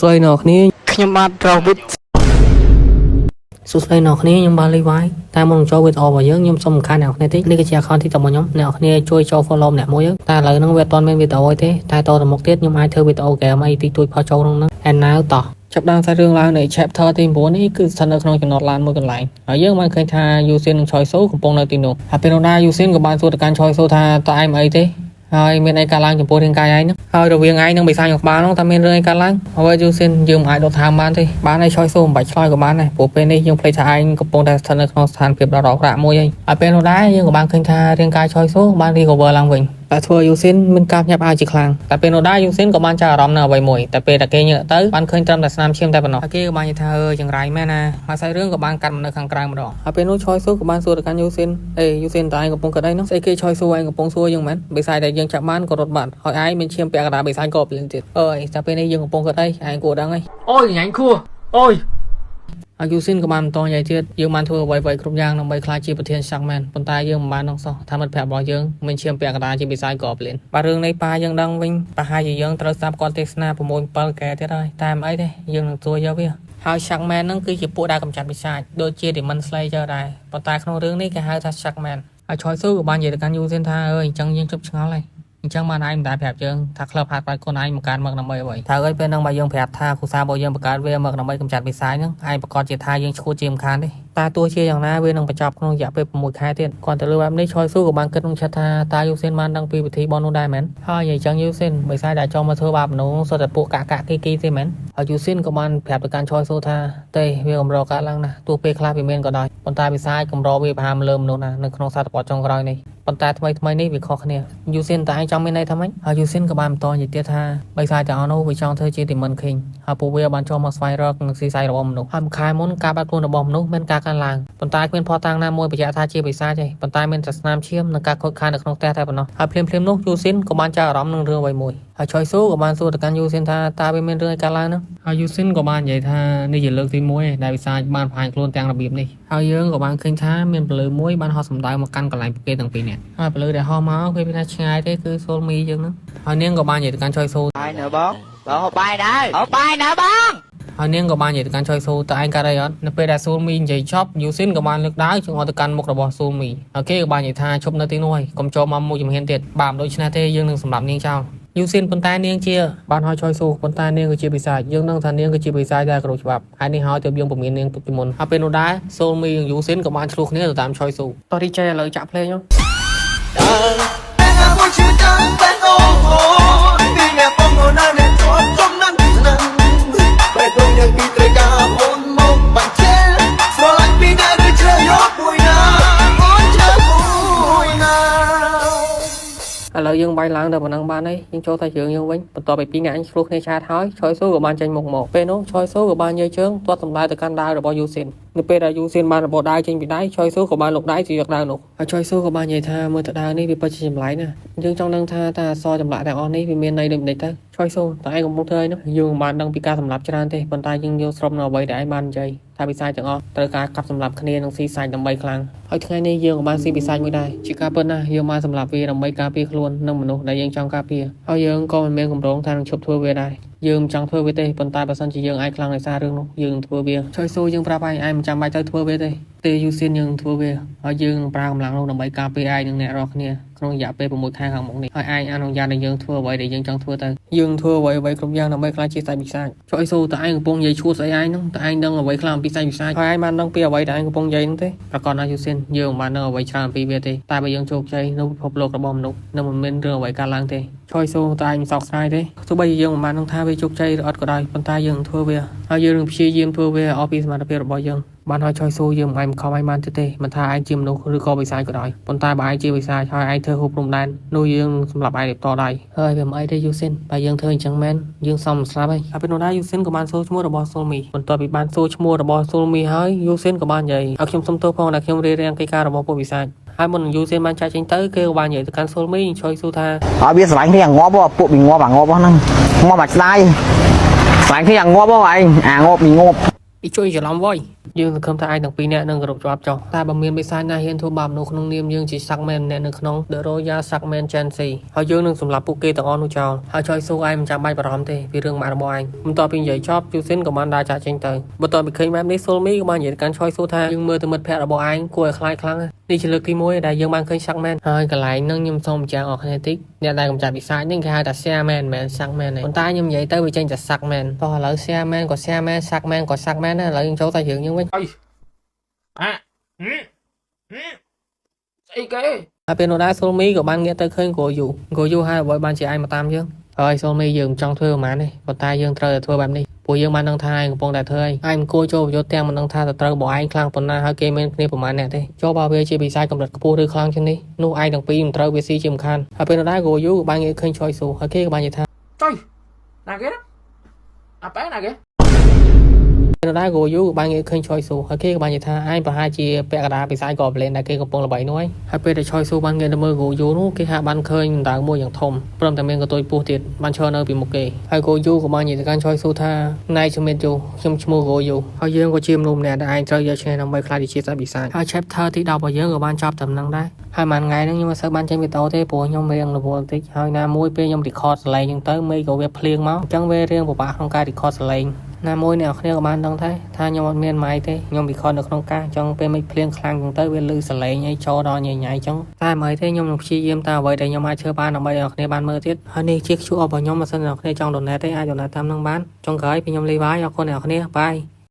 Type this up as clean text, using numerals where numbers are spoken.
ស្តីអ្នកគ្នា ខ្ញុំបាទប្រូវិត សួស្តីអ្នកគ្នាខ្ញុំបាទលីវ៉ៃតែមុននឹងចូលវីដេអូរបស់យើងខ្ញុំសូមបង្ហាញអ្នកគ្នាតិចនេះគឺជា account TikTok របស់ខ្ញុំអ្នកគ្នាជួយចូល follow ម្នាក់មួយតែឥឡូវហ្នឹងវាអត់ទាន់មានវីដេអូទេតែតទៅមុខទៀតខ្ញុំអាចធ្វើវីដេអូ game អីតិចតួចផុសចូលក្នុងហ្នឹង and now តោះចាប់ដើមសាច់រឿងឡើងនៃ chapter ទី9នេះគឺស្ថិតនៅក្នុងចំណតឡានមួយកន្លែងហើយយើងបានឃើញថា Yusin និង Choi Soo កំពុងនៅទីនោះហើយពេលនោះដែរ Yusin ក៏បានសួរទៅកាន់ Choi Soo ថាតើឯងមិនអីទេហើយមានអីកើតឡើងចំពោះរាងកាយឯងហ្នឹងហើយរវាងឯងនិងបិសាចក្នុងក្បាលហ្នឹងតើមានរឿងអីកើតឡើងហើយយូស៊ីនយើងមិនអាចដកថើមបានទេបានហើយឆយសូមិនបាច់ឆ្លើយក៏បានដែរព្រោះពេលនេះយើងភ្លេចថាឯងកំពុងតែស្ថិតនៅក្នុងស្ថានភាពដ៏រ៉ករាក់មួយហើយហើយពេលនោះដែរយើងក៏បានឃើញថារាងកាយឆយសូបាន recover ឡើងវិញតែធ្វើយូស៊ីនមានការភ្ញាក់ផ្អើលជាខ្លាំងតែពេលនោះដែរយូស៊ីនក៏បានចាប់អារម្មណ៍នៅអ្វីមួយតែពេលដែលគេញើកទៅបានឃើញត្រឹមតែស្នាមឈាមតែប៉ុណ្ណោះហើយគេក៏បាននិយាយថាអើចង្រៃមែនណាហើយសាច់រឿងក៏បានកាត់មកនៅខាងក្រៅម្ដងហើយពេលនោះឆយសូក៏បានសួរទៅកាន់យូស៊ីនអេយូស៊ីនតើឯងកំពុងគិតអីនោះស្អីគេឆយសូឯងកំពុងសួរយើងមែនបិសាចដែលយើងចាប់បានក៏រត់បាត់ហើយឯងមានឈាមពាក់កណ្ដាលបិសាចក៏ភ្លាមទៀតអើយតែពេលនេះយើងកំពុងគិតអីឯងគួរដឹងអី អូយញ៉ាញ់ខួអូយ ហើយយូស៊ីនក៏បានបន្តនិយាយទៀតយើងបានធ្វើអ្វីៗគ្រប់យ៉ាងដើម្បីក្លាយជាប្រធាន Shackman ប៉ុន្តែយើងមិនបានដឹងសោះថាមិត្តភក្តិរបស់យើងមានឈាមពាក់កណ្ដាលជាបិសាចក៏ភ្លានបាទរឿងនេះប៉ាយើងដឹងវិញប្រហែលជាយើងត្រូវស្ដាប់គាត់ទេសនា6 7កែទៀតហើយតែមិនអីទេយើងនឹងទួយកវាហើយ Shackman ហ្នឹងគឺជាពួកដែលកម្ចាត់បិសាចដូចជា Demon Slayer ដែរប៉ុន្តែក្នុងរឿងនេះគេហៅថា Shackman ហើយឆយស៊ូក៏បាននិយាយទៅកាន់យូស៊ីនថាអើយអញ្ចឹងយើងជប់ឆ្ងល់ហើយអញ្ចឹងបានឯងមិនដែលប្រាប់យើងថាក្លឹបហាត់បាល់ខ្លួនឯងបង្កើតមកដើម្បីអ្វីថាអើយពេលហ្នឹងបើយើងប្រាប់ថាគ្រួសាររបស់យើងបង្កើតវាមកដើម្បីកម្ចាត់បិសាចហ្នឹងឯងប្រកាសជាថាយើងឈួតជាមិនខានទេតែទោះជាយ៉ាងណាវានឹងបញ្ចប់ក្នុងរយៈពេល6ខែទៀតគាត់ទៅលើបែបនេះឆយស៊ូក៏បានគិតក្នុងចិត្តថាតើយូសេនបានដឹងពីវិធីបននោះដែរមែនហើយអញ្ចឹងយូសេនបិសាចដែលចង់មកធ្វើបាបមនុស្សសុទ្ធតែពួកកាក់កាក់គីគីទេមែនហើយយូសេនក៏បានប្រាប់ទៅកាន់ឆយស៊ូថាទេវាកម្រកើតឡើងណាស់ទោះពេលខ្លះវាមានក៏ដោយប៉ុន្តែបិសាចកម្រវាប្រហារមកលើមនុស្សណាស់នៅក្នុងសតវត្សចុងក្រោយនេះប៉ុន្តែថ្មីថ្មីនេះវាខុសគ្នាយូសេនតើឯងចង់មានន័យថាម៉េចហើយយូសេនក៏បានបន្តនិយាយទៀតថាបិសាចទាំងអស់នោះវាចង់ធ្វើជា Demon King ហើយពួកវាបានចូលមកស្វែងរកនឹងស៊ីសាយរបស់មនុស្សហើយមួយខែមុនការបាត់ខ្លួនរបស់មនុស្សមានការកើនឡើងប៉ុន្តែគ្មានភស្តុតាងណាមួយបញ្ជាក់ថាជាបិសាចទេប៉ុន្តែមានតែស្នាមឈាមនិងការខូចខាតនៅក្នុងផ្ទះតែប៉ុណ្ណោះហើយភ្លាមៗនោះយូស៊ីនក៏បានចាប់អារម្មណ៍នឹងរឿងអ្វីមួយហើយឆយស៊ូក៏បានសួរទៅកាន់យូស៊ីនថាតើវាមានរឿងអីកើតឡើងនោះហើយយូស៊ីនក៏បាននិយាយថានេះជាលើកទី1ដែលបិសាចបានបង្ហាញខ្លួនទាំងរបៀបនេះហើយយើងក៏បានឃើញថាមានពលឺមួយបានហោះសម្ដៅមកកាន់កន្លែងពួកគេទាំងពីរនាក់ហើយពលឺដែលហោះមកគេមានថាឆ្ងាយទេគឺសូលមីយើងហ្នឹងហើយនាងក៏បាននិយាយទៅកាន់ឆយស៊ូ បាយនៅបងបងហូបបាយដែរហូបបាយណាបង ហើយនាងក៏បាននិយាយទៅកាន់ឆយស៊ូតើឯងកើតអីអត់នៅពេលដែលស៊ូលមីនិយាយចប់យូស៊ីនក៏បានលើកដាវចង្អុលទៅកាន់មុខរបស់ស៊ូលមីហើយគេក៏បាននិយាយថាឈប់នៅទីនោះហើយកុំចូលមកមួយជំហានទៀតបើមិនដូច្នេះទេយើងនឹងសម្លាប់នាងចោលយូស៊ីនប៉ុន្តែនាងជាបានហើយឆយស៊ូប៉ុន្តែនាងគឺជាបិសាចយើងដឹងថានាងគឺជាបិសាចដែលគោរពច្បាប់ហើយនេះហើយទើបយើងពមៀននាងទុកជាមុនហើយពេលនោះដែរស៊ូលមីនិងយូស៊ីនក៏បានឆ្លោះគ្នាទៅតាមឆយស៊ូតោះរីចេឥឡូវចាក់ភ្លេងហ៎ មួយឈឺចាំតែអូអូពីអ្នកបងអូនណាអ្នកជាប់ចំណាន់ណាន់ប្រែដងយ៉ាងពីត្រូវការអូនមកបាច់ចេស្រឡាញ់ពីអ្នកឬជ្រើសយកមួយណាអូនជ្រើសមួយណា ឥឡូវយើងបាយឡើងទៅប៉ុណ្ណឹងបានហើយយើងចូលតែជើងយើងវិញបន្ទាប់ពីពីរនាក់អញឆ្លោះគ្នាឆាតហើយឆយស៊ូក៏បានចេញមុខមកពេលនោះឆយស៊ូក៏បានយកជើងទាត់សម្ដៅទៅកាន់ដាវរបស់យូស៊ីននៅពេលដែលយូស៊ីនបានរបបដាវចេញពីដៃឆយស៊ូក៏បានលុកដៃជាយកដាវនោះហើយឆយស៊ូក៏បាននិយាយថាមើលទៅដាវនេះវាពិតជាចម្លែកណាស់យើងចង់ដឹងថាតើអក្សរចម្លាក់ទាំងអស់នេះវាមានន័យដូចម្តេចទៅឆយស៊ូតើឯងកំពុងធ្វើអីនោះយើងមិនបានដឹងពីការសម្លាប់ច្រើនទេប៉ុន្តែយើងយល់ស្របនៅអ្វីដែលឯងបាននិយាយថាបិសាចទាំងអស់ត្រូវការកាប់សម្លាប់គ្នានិងស៊ីសាច់ដើម្បីខ្លាំងហើយថ្ងៃនេះយើងក៏បានស៊ីបិសាចមួយដែរជាការពិតណាស់យើងបានសម្លាប់វាដើម្បីការពារខ្លួននិងមនុស្សដែលយើងចង់ការពារហើយយើងក៏មិនមានគម្រោងថានឹងឈប់ធ្វើវាដែរយើងមិនចង់ធ្វើវាទេប៉ុន្តែបើសិនជាយើងអាចខ្លាំងដោយសាររឿងនោះយើងនឹងធ្វើវាឆយស៊ូយើងប្រាប់ឯងឯងមិនចាំបាច់ទៅធ្វើវាទេទេយូស៊ីនយើងនឹងធ្វើវាហើយយើងនឹងប្រើកម្លាំងនោះដើម្បីការពារឯងនិងអ្នករាល់គ្នាក្នុងរយៈពេល6ខែខាងមុខនេះហើយឯងអនុញ្ញាតឲ្យយើងធ្វើអ្វីដែលយើងចង់ធ្វើទៅយើងធ្វើអ្វីអ្វីគ្រប់យ៉ាងដើម្បីក្លាយជាសាច់បិសាចចុះអីស៊ូតើឯងកំពុងនិយាយឈួតស្អីឯងហ្នឹងតើឯងដឹងអ្វីខ្លះអំពីសាច់បិសាចហើយឯងបានដឹងពីអ្វីដែលឯងកំពុងនិយាយហ្នឹងទេប្រកបណាស់យូស៊ីនយើងមិនបានដឹងអ្វីច្រើនអំពីវាទេតែបើយើងជោគជ័យនៅពិភពលោករបស់មនុស្សនឹងមិនមានរឿងអ្វីកើតឡើងទេឆយស៊ូតើឯងមិនសោកស្ដាយទេទោះបីជាយើងមិនបានដឹងថាវាជោគជ័យឬអត់ក៏ដោយប៉ុន្តែយើងនឹងធ្វើវាហើយយើងនឹងព្យាយាមធ្វើវាឲ្យអស់ពីសមត្ថភាពរបស់យើងបានហើយឆយស៊ូយើងមិនអាចខំឲ្យបានទេទេមិនថាឯងជាមនុស្សឬក៏បិសាចក៏ដោយប៉ុន្តែបើឯងជាបិសាចហើយឯងធ្វើហូបព្រំដែននោះយើងនឹងសម្លាប់ឯងដោយផ្ទាល់ដៃហើយវាមិនអីទេយូស៊ីនបើយើងធ្វើអញ្ចឹងមែនយើងសមស្លាប់ហើយហើយពេលនោះដែរយូស៊ីនក៏បានសួរឈ្មោះរបស់ស៊ូលមីបន្ទាប់ពីបានសួរឈ្មោះរបស់ស៊ូលមីហើយយូស៊ីនក៏បាននិយាយឲ្យខ្ញុំសុំទោសផងដែលខ្ញុំរារាំងកិច្ចការរបស់ពួកបិសាចហើយមុននឹងយូស៊ីនបានចាក់ចេញទៅគេក៏បាននិយាយទៅកាន់ស៊ូលមីឆយស៊ូថា ឲ្យវាស្រឡាញ់គ្នាអាងាប់ហ៎ពួកវាងាប់អាងាប់ហ្នឹងងាប់អាស្ដាយស្រឡាញ់គ្នាអាងាប់ហ៎ឯងអាងាប់មីងាប់ អ៊ីជួយច្រឡំវយយើងសង្ឃឹមថាឯងទាំងពីរនាក់នឹងគោរពច្បាប់ចុះតែបើមានបិសាចណាហ៊ានធ្វើបាបមនុស្សក្នុងនាមយើងជា Sharkman ម្នាក់នៅក្នុង The Royal Sharkman Agency ហើយយើងនឹងសម្លាប់ពួកគេទាំងអស់នោះចោលហើយចយស៊ូឯងមិនចាំបាច់បារម្ភទេពីរឿងម៉ាក់របស់ឯងបន្ទាប់ពីនិយាយចប់យូស៊ីនក៏បានដើរចាកចេញទៅបន្ទាប់ពីឃើញបែបនេះស៊ុលមីក៏បាននិយាយទៅកាន់ឆយស៊ូថាយើងមើលទៅមិត្តភក្តិរបស់ឯងគួរឲ្យខ្លាចខ្លាំងណាស់នេះជាលើកទី1ដែលយើងបានឃើញ Sharkman ហើយកន្លែងហ្នឹងខ្ញុំសូមបញ្ជាក់អស់គ្នាតិចអ្នកដែលកម្ចាត់បិសាចហ្នឹងគេហៅថា Sharkman មិនមែន Sharkman ទេប៉ុន្តែខ្ញុំនិយាយទៅវាចេញតែ Sharkman តោះឥឡូវ Sharkman ក៏ Sharkman Sharkman ក៏ Sharkman ដែរឥឡូវយើងចូលតែរឿងយើងវិញ អុយអាហឹមហឹមស្អីគេ ហើយពេលនោះដែរសូលមីក៏បានងាកទៅឃើញគ្រូយូគ្រូយូហើយអ្វីបានជាឯងមកតាមយើងហើយសូលមីយើងមិនចង់ធ្វើប្រហែលទេប៉ុន្តែយើងត្រូវតែធ្វើបែបនេះពួកយើងបានដឹងថាឯងកំពុងតែធ្វើអីឯងមិនគួរចូលប្រយុទ្ធទាំងមិនដឹងថាទៅត្រូវរបស់ឯងខ្លាំងប៉ុណ្ណាហើយគេមានគ្នាប្រហែលអ្នកទេចូលបើវាជាបិសាចកម្រិតខ្ពស់ឬខ្លាំងជាងនេះនោះឯងទាំងពីរមិនត្រូវវាស៊ីជាមិនខានហើយពេលនោះដែរគ្រូយូក៏បានងាកឃើញឆយស៊ូហើយគេក៏បាននិយាយថា ចុយណាគេណាអាប៉ែណាគេ ពេលនោះដែរគ្រូយូក៏បានងាកឃើញឆយស៊ូហើយគេក៏បាននិយាយថាឯងប្រហែលជាពាក់កណ្ដាលបិសាចកបលែនដែលគេកំពុងល្បីនោះហើយហើយពេលដែលឆយស៊ូបានងាកទៅមើលគ្រូយូនោះគេហាក់បានឃើញដណ្ដើមមួយយ៉ាងធំព្រមទាំងមានកន្ទុយពោះទៀតបានឈរនៅពីមុខគេហើយគ្រូយូក៏បាននិយាយទៅកាន់ឆយស៊ូថាណៃជំរាបយូខ្ញុំឈ្មោះគ្រូយូហើយយើងក៏ជាមនុស្សម្នាក់ដែលឯងត្រូវយកឈ្នះដើម្បីក្លាយជាសត្វបិសាចហើយ chapter ទី10របស់យើងក៏បានចប់តែប៉ុណ្្នឹងដែរហើយមួយថ្ងៃហ្នឹងខ្ញុំមិនសូវបានចេញវីដេអូទេព្រោះខ្ញុំរៀងរវល់បន្តិចហើយណាមួយពេលខ្ញុំ record សលេងហ្នឹងទៅមេឃក៏វាភ្លៀងមកអញ្ចឹងវារៀងពិបាកក្នុងការ record សលេង ណាមួយអ្នកនរគ្នាក៏បានដឹងដែរថាខ្ញុំអត់មាន mic ទេខ្ញុំ record នៅក្នុងការអញ្ចឹងពេលមិនភ្លៀងខ្លាំងអញ្ចឹងទៅវាលឺសលេងអីចូលដល់ញ៉ៃញ៉ៃអញ្ចឹងតែមិនអីទេខ្ញុំនឹងព្យាយាមតាមអ្វីដែលខ្ញុំអាចធ្វើបានដើម្បីឲ្យអ្នកនរគ្នាបានមើលទៀតហើយនេះជា QR របស់ខ្ញុំបើសិនអ្នកនរគ្នាចង់ donate ទេអាច donate តាមនឹងបានចុងក្រោយពីខ្ញុំលីបាយអរគុណអ្នកនរគ្នាbye.